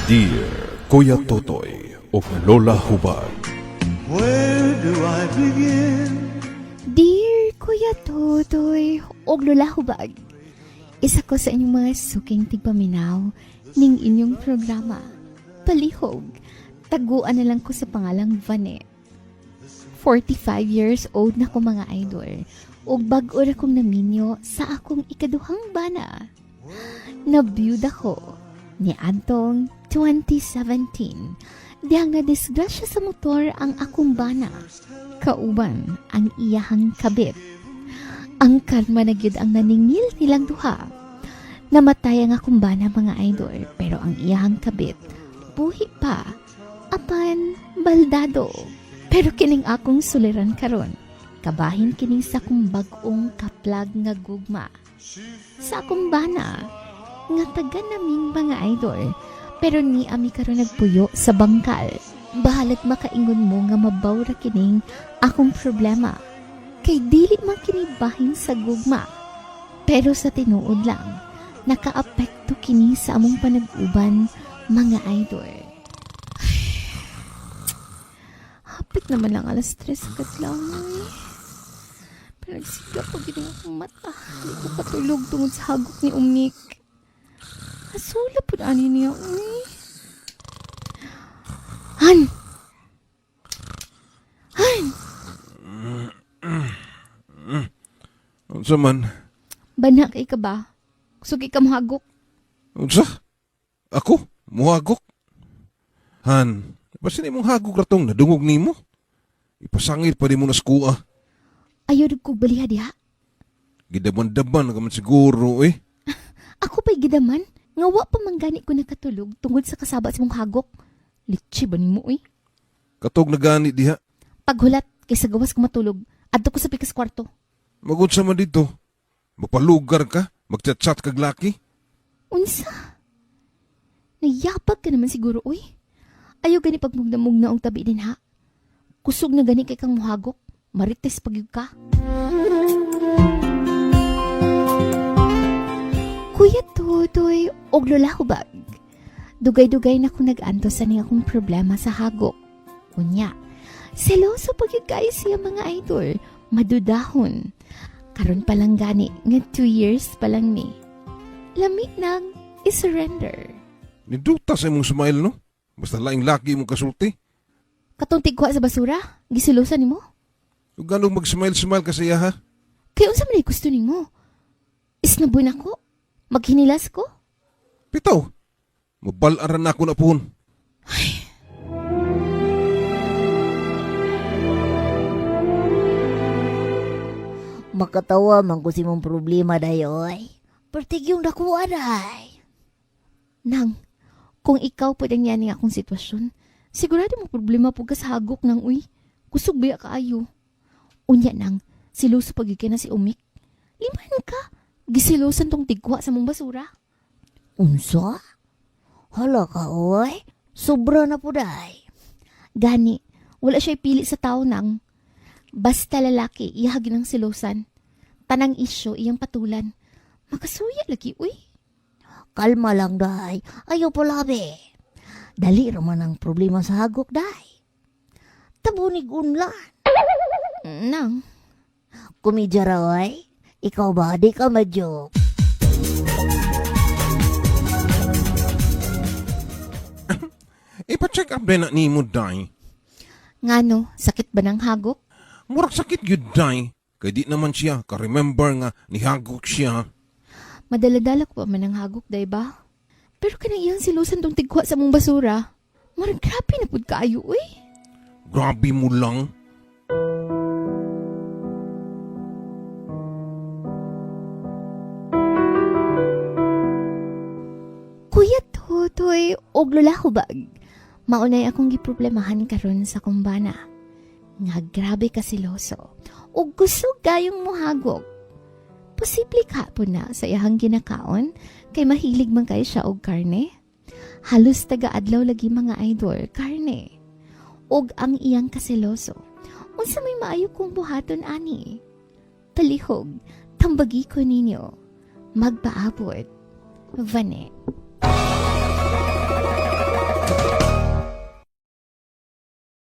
Dear Kuya Totoy ug Lola Hubag. Where do I begin? Dear Kuya Totoy ug Lola Hubag, isa ko sa inyong mga suking tigpaminaw ning inyong programa. Palihog, taguan na lang ko sa pangalang Vane. 45 years old na ko, mga idol, ug bag-o ra kong naminyo sa akong ikaduhang bana. Nabiyuda ko ni Antong 2017 dihang nadisgrasya sa motor ang akong bana kauban ang iyahang kabit. Ang karma na gyud ang naningil nilang duha. Namatay ang akong bana, mga idol, pero ang iyahang kabit buhi pa apan baldado. Pero kining akong suliran karon, kabahin kini sa akong bag-ong kaplag nga gugma sa akong bana nga taga naming, mga idol, pero ni ami karon nagpuyo sa Bangkal. Bahalag makaingon mo nga mabaw ra kining akong problema kay dili man kini bahin sa gugma, pero sa tinuod lang, nakaapekto kini sa among panag-uban, mga idol. Hapit naman lang 3:00 kadlawon eh. Pero nagsiga pa gid ang akong mata. Di ko katulog tungod sa hagok ni Umik. Asula po ani niya, uy. Han! Han! Unsa man? Bana kay ka ba? Sugi ka mohagok. Unsa? Ako? Muhagok? Han, basin imong hagok ratong nadungog nimo? Ipasangit pa di mo na skuha. Ayaw ko baliha diha. Gidaman-daman ka man siguro eh. Ako pa'y gidaman. Nga wa pa man gani ko nakatulog tungod sa kasaba sa mong hagok. Litsi ba nimo uy? Katog na gani diha. Paghulat kay sa gawas ko matulog. Adto ko sa pikas kwarto. Magunsa man dito. Magpalugar ka? Magchat-chat kag laki? Unsa? Nayapag ka naman siguro uy. Ayaw gani pagmugna-mugna og tabi din ha. Kusog na gani kay kang muhagok. Marites pagyud ka. Kuya Totoy og Lola Hubag. Dugay-dugay na kong nag-antos sa ning akong problema sa hagok. Unya, seloso pagyud kayo siya, mga idol. Madudahon. Karon pa lang gani, nga 2 years pa lang ni. Lami nang i-surrender. Ninduta sa imong smile, no? Basta laing laki imong kasulti. Katong tigwa sa basura, gisilosan nimo? Ug ganong mag-smile-smile ka sa iya, ha? Kay unsa man ay gusto nimo? Isnaboy nako? Maghinilas ko? Bitaw, mabalaran na ako na puhon. Makatawa man ko si mong problema dayoy. Pertig yung nakuha day. Nang, kung ikaw po ang yan akong sitwasyon, sigurado mo problema po ka sa hagok ng uy. Kusog biya kaayo. Unya nang, siluso pag na si Umik. Liman ka, gisilusan tong tigwa sa mong basura. Unsa? Hala ka oy. Sobra na po day. Gani, wala siya pili sa tao nang. Basta lalaki, iyahagin ang silusan. Tanang isyo, iyang patulan. Makasuya lagi, uy. Kalma lang day. Ayaw po labi. Dali raman ang problema sa hagok day. Tabunig unlan. Nang, Kumidya ra oy. Ikaw ba di ka ma-joke? Ipa-check up din na nimo, day. Ngano, sakit ba ng hagok? Murag sakit yun, day. Kay di naman siya ka-remember nga nihagok siya. Madala-dala ko pa man ang hagok, day ba? Pero kanang iyang silusan tong tigwa sa mong basura. Marag grabe na pud kaayo, uy. Grabe mo lang. Kuya Totoy og Lola Hubag. Maunay akong giproblemahan karon sa kumbana. Nga grabe ka siloso. Og kusog gayong muhagok. Posible ka po na sa iyahang ginakaon kay mahilig man kay siya og karne. Halos taga-adlaw lagi, mga idol, karne. Og ang iyang kasiloso. Unsa may maayo kong buhaton ani? Palihog, tambagi ko ninyo. Magpaabot. Vane.